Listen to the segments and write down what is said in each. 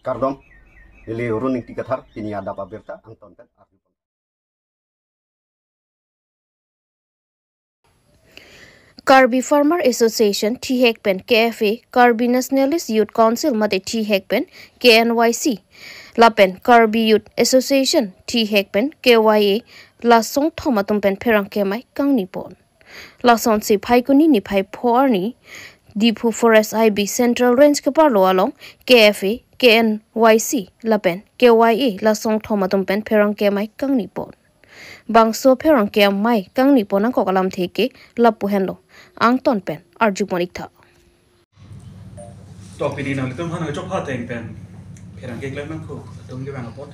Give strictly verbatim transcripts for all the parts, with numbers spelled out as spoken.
Kardom, neli Run Ingti Kathar, pini adap abirta angton pen arju. Karbi Farmer Association, thihek pen K F A, Karbi Nationalist Youth Council mate thihek pen K N Y C, lapen Karbi Youth Association, thihek pen K Y A, la songthom atum pen pherangke amei kangni pon. Lasonsi Phaikuni niphai pho arni Diphu Forest I B Central Range keparlo along K F A, K N Y C lapen K Y A la songthom atum pen pherangke amei kangni pon. Bangso pherangke amei kangni pon angkok alamthe ke lapu henlo, angton pen arju pon ik tha. To pini nanglitum aphan kachokha ateng pen pherangke klem nangkok atum kevang apot,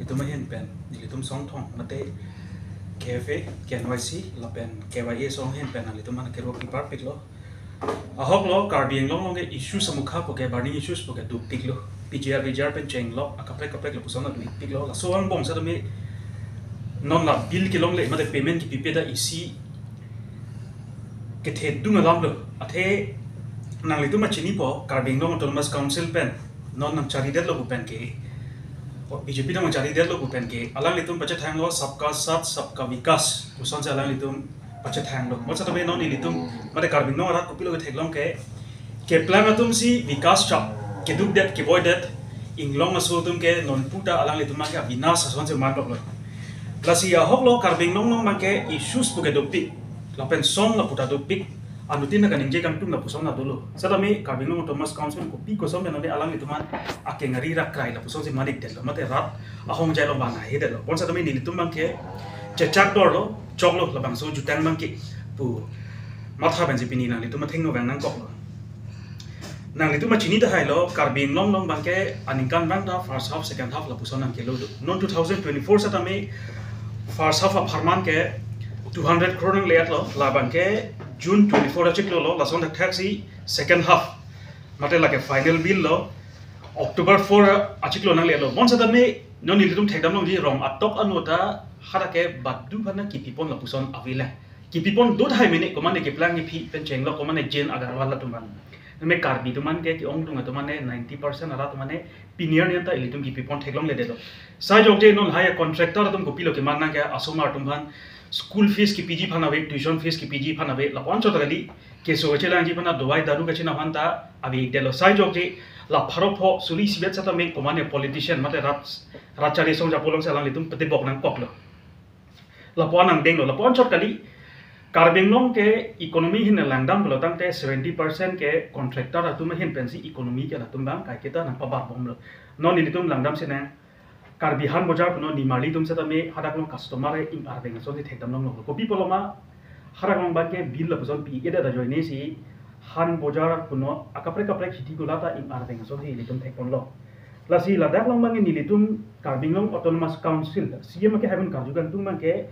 itum ahin pen nelitum songthom mate K F A, K N Y C lapen K Y A asong ahin pen nanglitum aphan kerok ipar piklo. Ahok lo, Karbi Anglong along ke issues amukha pu ke, burning issues pu ke dukpiklo. P G R V G R pen chenglok akaprek kaprek lapuson dukpiklo. Laso angbong setame non la bill kelongle mate payment kepipe ta isi kethedung alam lo. Athe nanglitum ma chinipo, Karbi Anglong Autonomous Council pen non nangcharidetlo pu pen ke, o, B J P nangcharidetlo pu pen ke, alanglitum pachethanglo Sabka Saath Sabka Vikas, lasonsi alanglitum pachethanglo. Mo setame non nelitum mate Karbi Anglong arat kopilo ketheklong ke, keplang atumsi vikas chap kedukdet, kevoidet, inglong aso atum ke non puta alanglitum abang ke avinas asonsi mandoklo. Lasi ahok lo, Karbi Anglong along abang ke issues pu ke dopik, lapen song lapu ta dopik, anuttin kaningje kangtung lapuson ta dolo. Setame Karbi Anglong Autonomous Council kopi koson pen ode alanglitum aphan akengari rakrai lapusonsi manik detlo, mate rat ahongjai along bang ahe detlo. Bon setame nelitum abang ke chechak dorlo, choklo, labangso jutang abang ke pu matha pensi pini nanglitum athengno vang nangkoklo. Nanglitum ma chini tahai lo, Karbi Anglong along abang ke aningkan abang ta first half, second half lapuson nangkelo do. Non two thousand twenty-four setame first half apharman ke two hundred crore nangle-etlo, labang ke June twenty-four achiklo lo, lason thakthak si second half, mate lake final bill lo, October four achiklo nangle-etlo. Bon setame non nelitum thekdam longji rong atok anu ta hadak ke badu aphan nangkipipon lapuson avelang. Kipipon do tahai mene, komane keplang kephi pen chenglok, komane Jen Agarwal atum aphan. Name Karbi atum aphan ke, ke-ongdung atum aphan ke ninety percent arat atum aphan ke pini arni anta ilitum kipipon theklongledetlo. Sai jokje non lahai contractor atum kopilo keman nang ke, asomar atum aphan school fees kepiji aphan ave, tuition fees kepiji aphan ave, lapu anchot kali, keso kachelangji aphan, dawai daru kachena aphan ta ave-ikdetlo. Sai jokje la pharo pho suri isivet setame komane politician mate rat, rat chari song japo alongsi alanglitum petebok nangkoklo. Lapu an angdenglo, lapu anchot kali. Karbi Anglong ke economy ahin langdam pulo tangte seventy percent ke contractor atum ahin pensi economy ke latum abang kaiketa nangpabar bomlo. Non nelitum langdam sinang, Karbi Han Bojar punon nimarli atum setame hadak along customer ke ing arveng asonsi thekdam longlo. Kopi pulo ma, hadak along abang ke bill lapuson pi-ikdet ajoine si Han Bojar punon akaprek kaprek city kula ta ing arveng asonsi ilitum thekponlo. Lasi ladak along abang nelitum Karbi Anglong Autonomous Council, C E M ke haiben karju kangtung abang ke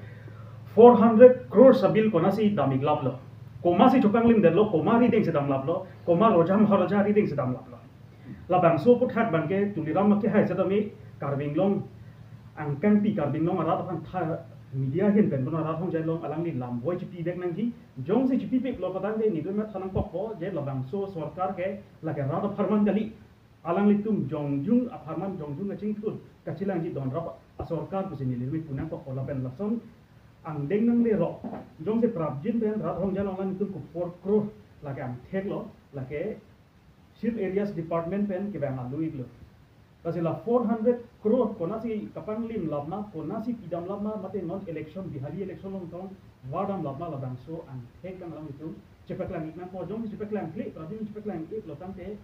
four hundred crore abill konatsi dam-iklaplo. Komatsi chopanglimdetlo, koma arideng si damlaplo, koma Rojham Haroja arideng si damlaplo. Labangso aphuthak abang ke Tuliram Ronghang hai setame Karbi Anglong angkangpi, Karbi Anglong arat aphan tha, media ahin pen kono arat ahongjai along alangli lam voi chipivek nangji, jongsi chipiveklo patangte nelitum matha nangkokpo je labangso sorkar ke lake rat apharman kali. Alanglitum jongjung apharman jongjung kachingthur kachelangji donrap asorkar pusi nelitum pu nangkokpo lapen lason angdeng nanglerok. Jongsi prapjin pen rat ahongjai along alanglitum ko four crore lake angtheklo, lake Chief Areas Department pen kevang alu-iklo. Lasi la four hundred crore konatsi kapanglimlap ma, konatsi pidamlap ma, mate non election, bihari election along tong vardamlap ma, labangso angthek abang alanglitum chepaklang-ik nangpo, jongsi chepaklangkle, prapjin chepaklangiklo tangte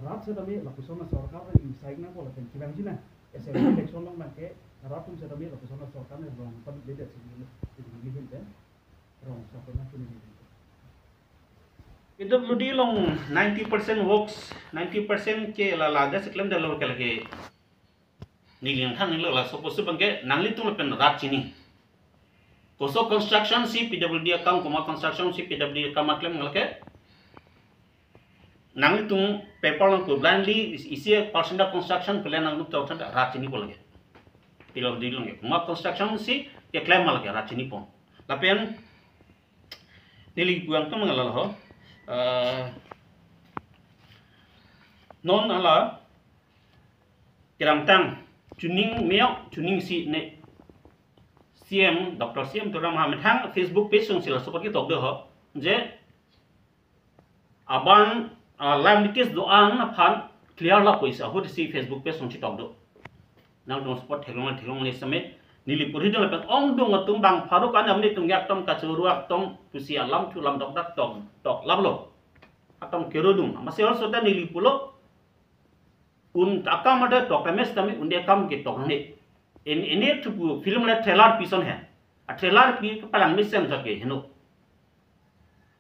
rat setame lapuson asorkar ta ingsaik nangpo lapen kevangji nang. Assembly election along abang ke rat atum setame lapuson asorkar ne rong padukledet si neli, neli ahin pen rong sapon na chini neli. P W D along ninety percent works, ninety percent ke la la das klemdetlo ke lake. Neli nangthan nilo, laso apotsi abang ke nanglitum lapen rat chini. Koso construction si P W D akam, komat construction si P W D akam aklem lake. Nanglitum paper along pu blindly is-, isi percent of construction plan nanglup tau than rat chinipo lake. P W D along ke. Komat construction si keklem lake rat chinipo. Lapen neli pu angtum nanglo ho. Eh, non hala Kedamtang chuning meyok, chuning si ne C M, Doctor C M Tuliram Ronghang amethang Facebook page along si laso apot ketok do ho, je aban, ah, liabilities do-an aphan clear lapo isi ahut si Facebook page along si tok do. Nangtum support theklong theklongle sitame neli purhi dun lapen ongdung atum bang pharo kan amni tung yak tom kachuru ak tom pusi alam thu lam dokdak tok tok laplo. Atum kero dung. Amatsi also ta neli pulo, un akam ada tok tame sitame un de akam ketok ne. In ini thupu film le trailer pi ason he. A trailer pi kepalang mesen jake heno.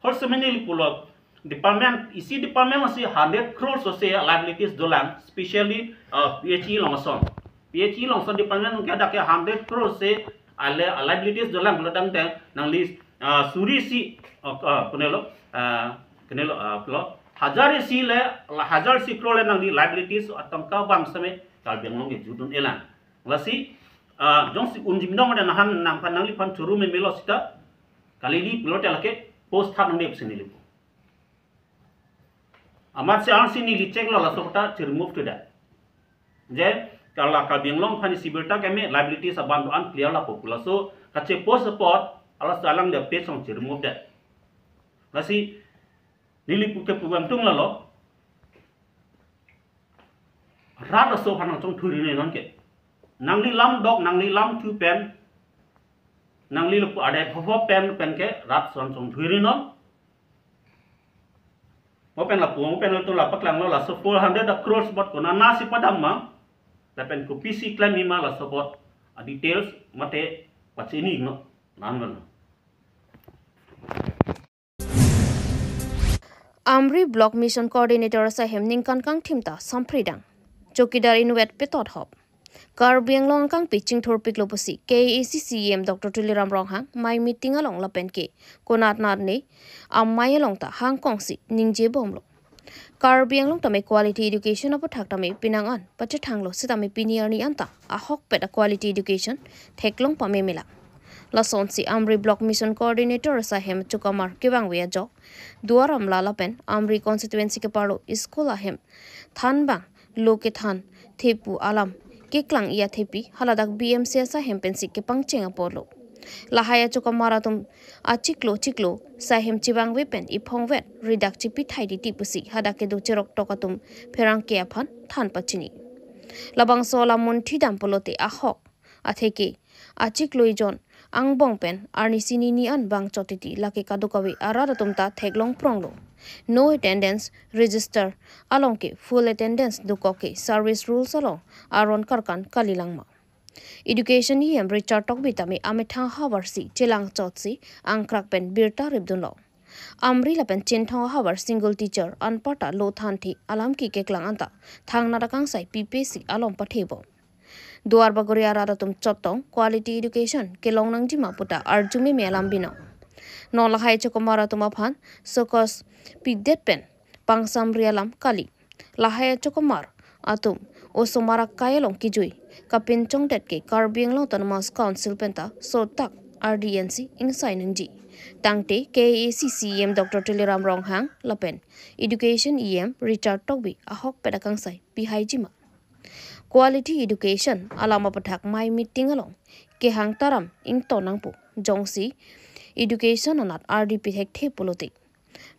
Hol semeni pulo department, isi department si hundred crores ose liabilities dolang, specially, uh, P H E along ason. P H E along ason department ke ada ke hundred crores se ale liabilities dolang lo dang teng nangli, uh, suri isi, uh, uh, kunelo, uh, kunelo, uh, lo hajar isi le, la hajar isi crore le nangli liabilities atangka bang sitame Karbi Anglong ke judun elang. Lasi, ah, jongsi unjim dong ada nahan nangphan nangliphan churu memelo sita, kali di pulote lake post thap nangde pusi neli pu. Amatsi ansi neli check lo laso kota chi remove to da. Je, kala Karbi Anglong aphan isi birta keme liabilities aban do-an clear lapo pu laso kache post apot, ala salang de page along chi remove da. Lasi, neli pu ke pu bang tung lalo. Rat aso aphan nangchongthui ri non ke. Nangli lam dok, nangli lam thu pen, nangli lapu adai phopo pen pen ke rat aso nangchongthui ri non. Mo pen lapu, mo pen latum la paklanglo laso four hundred crores apot konatsi padam ma. Lapen kopisi claim ima laso apot a details mate pachini no. Nan lo. Amri Block Mission Coordinator asai hem ningkan kangthim ta sampri dang. Chowkidar inutvet petot hop. Karbi Anglong angkangpi chingthurpiklo pusi K A A C C E M Doctor Tuliram Ronghang mei meeting along lapen ke konat nat ne amei along ta hangkong si ningje bomlo. Karbi Anglong tame quality education aputhak tame pinang an pachethanglo sitame pini arni anta ahokpet a quality education theklong pamemela. Lasonsi Amri Block Mission Coordinator asai hem chukamar kevangve ajok Duar Amla lapen Amri constituency keparlo school ahem than bang lo kethan thepu alam keklang iya thepi haladak B M C asai hem pensi kepangcheng apotlo. Lahai achokamar atum achiklo chiklo sai hem chevangve pen iphongvet ridak chepithai titi pusi hadak kedo cheroktok atum pherangke aphan than pachini. Labangso alam munthi dam pulote ahok atheke achiklo ijon angbong pen arnisi nini an bang chot titi lake kadokave arat atum ta theklong pronglo. No attendance register along ke full attendance dokok ke service rules along aron karkan kalilang ma. Education E M Richard Tokbi tame amethang havar si chelang chotsi angkrak pen birta ripdunlo. Amri lapen Chinthong havar single teacher anparta lo thanthe alam keklang anta thangnat akangsai pipe si alom pathebom. Duar Bagori arat atum chotong quality education kelong nangjima puta arjumeme alam binong. Non lahai achokamar atum aphan sokos pidet pen pangsamri alam kali. Lahai achokamar atum osomar akai along kejui kapinchongdet ke Karbi Anglong Autonomous Council penta sotak R D N C ingsai nangji. Tangte K A A C C E M Doctor Tuliram Ronghang lapen Education E M Richard Tokbi ahokpet akangsai pihaijima. Quality education alam aputhak mei meeting along kehang taram ington nangpo jongsi education anat R D P thekthe pulote.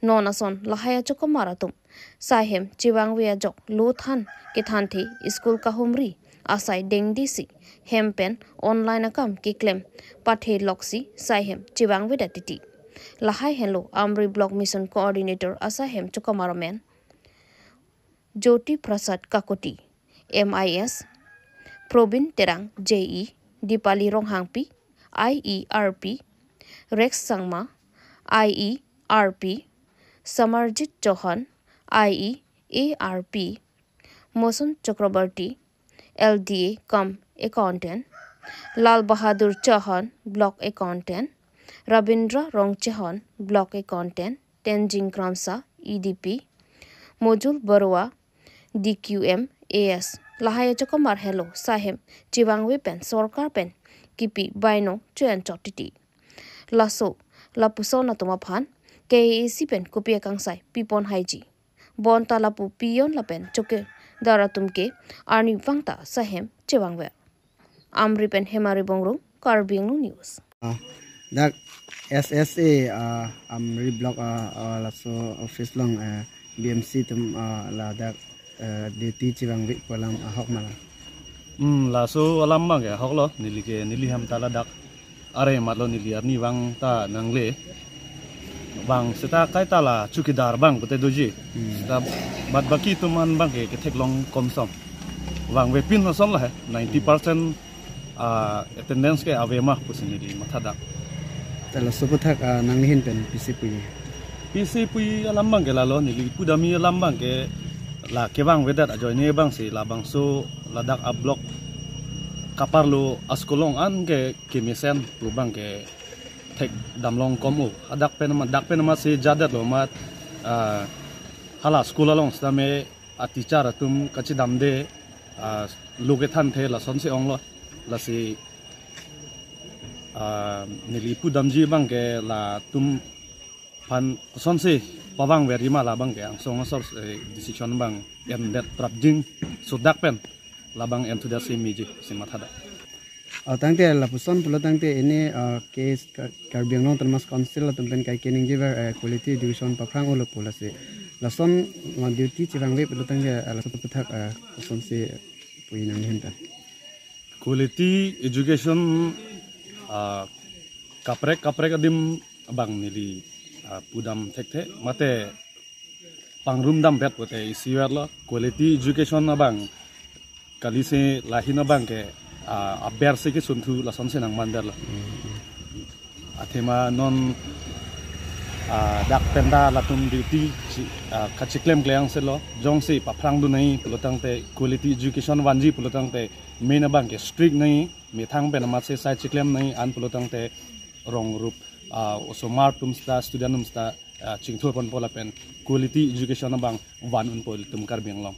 Non ason lahai achokamar atum sai hem chevangve ajok lo than kethanthe school kahumri asai dengdisi hem pen online akam keklem pathe loksi sai hem chevangvedet titi. Lahai henlo Amri Block Mission Coordinator asai hem chokamar amen Jyoti Prasad Kakoti, M I S, Probin Terang, J E, Dipali Ronghangpi, I E R P, Rex Sangma, I E R P, Samarjit Chauhan, I E A R P, Moson Chakraborty, L D A cum accountant, Lal Bahadur Chauhan, block accountant, Rabindra Rongchehon, block accountant, Tenzing Kramsa, E D P, Mojul Barua, D Q M, A S. Lahai achokamar henlo sai hem chevangve pen sorkar pen kipi baino choyan chot titi. Laso lapuson atum aphan K A A C pen kopi akangsai pipon haiji. Bonta lapu peon lapen chowki, chowkidar atum ke arnivang ta sahem chevangver. Amri pen Hemari Bongrung, Karbi Anglong News. Ah, dak S S A, ah, Amri Block, ah, ah, laso office along, ah, B M C atum, ah, ladak, ah, duty chevangve pu alam ahok ma la? Hmm, laso alam abang ke ahok lo, neli ke, neli hem ta ladak are mat lo, neli arnivang ta nangle. Bang seta kaita la chowkidar abang pute doji. Hmm. Seta bad baki atum an abang ke ketheklong komsom. Vangvepin ason la he, ninety percent, ah, attendance ke ave ma pusi neli mathadak. Ta laso aphuthak, ah, nangli ahin pen pisi puji? Pisi puji alam abang ke lalo, neli pudamji alam abang ke la kevangvedet ajoine abang si labangso ladak a-block kaparlo a-school along an ke kemesen pu abang ke thekdamlong kom o. Hadak pen amat, dak pen amat si jadetlo amat, ah, hala school along sitame a-teacher atum kachedamde, ah, lo kethanthe lasonsi onglo. Lasi, ah, neli pudamji abang ke latum aphan kosonsi pavangverji ma labang ke angsong asor, eh, decision abang endet prapjin, so dak pen labang enthusiasm meji si mathadak. Ah, tangte lapuson pulo tangte ini, ah, case Ka-, Karbi Anglong Autonomous Council atum pen kaikeningjever, eh, quality education paphrang-olo pu lasi. Lason, ah, duty chevangve pulo tangte, ah, laso aphuthak, ah, kosonsi puji nangli ahin pen? Quality education, ah, kaprek kaprek adim abang neli, ah, pudam thekthe mate pangrumdambet pute isiverlo, quality education abang kalisi lahin abang ke, ah, aber si kesunthu lasonsi nangmanverlo. Athema non, ah, dak pen ta latum duty chi-, ah, kachiklemkle angselo, jongsi paphrangdun nangji pulo tangte, quality education vanji pulo tangte, main abang ke strict nangji, methang pen amatsi sai chiklem nangji an pulo tangte rong rup, ah, osomar atum seta, student atum seta, ah, chingthur ponpo lapen quality education abang van unpo ilitum Karbi Anglong.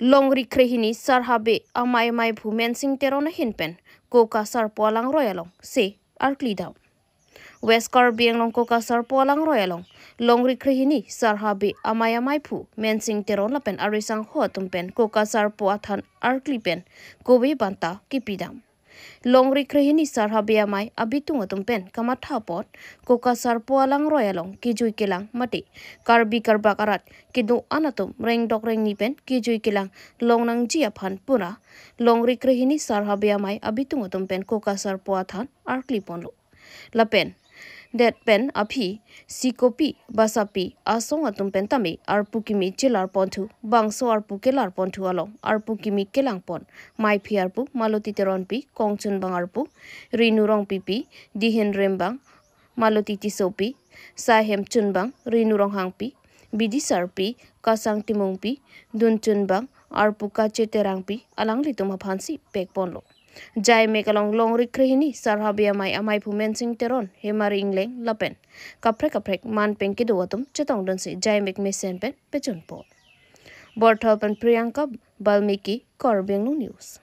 Longri krehini Sarhabe Amei Amaiphu Mensing Teron ahin pen Kokasarpo alangroi alongsi arkli dam. West Karbi Anglong Kokasarpo alangroi along Longri krehini Sarhabe Amei Amaiphu Mensing Teron lapen arisangho atum pen Kokasarpo athan arkli pen kove banta kipidam. Longri krehini Sarhabe Amei abitung atum pen kamatha apot Kokasarpo alangroi along kejui kelang mate Karbi Karbak arat kedo-an atum rengdok rengni pen kejui kelang longnangji aphan pura Longri krehini Sarhabe Amei abitung atum pen Kokasarpo athan arkli ponlo. Lapen det pen aphi Sikopi, Basapi asong atum pen tame arpu kimi chelar ponthu, bangso arpu kelar ponthu along arpu kimi kelang pon Maiphi arpu Maloti Teronpi, Kongchunbang arpu Rinu Rongpipi, Dihin Rimbang, Maloti Tissopi, Sahem Chunbang, Rinu Ronghangpi, Bidisarpi, Kasang Timungpi, Dun Chunbang, arpu Kache Terangpi, alanglitum aphansi pek ponlo. Jaimek along Longri krehini Sarhabe Amei Amaiphu Mensing Teron, Hemari Ingleng lapen kaprek kaprek man pen kedo atum chetongdunsi jaimek mesen pen pejun pon. Borthal pen Priyanka Balmiki, Karbi Anglong News.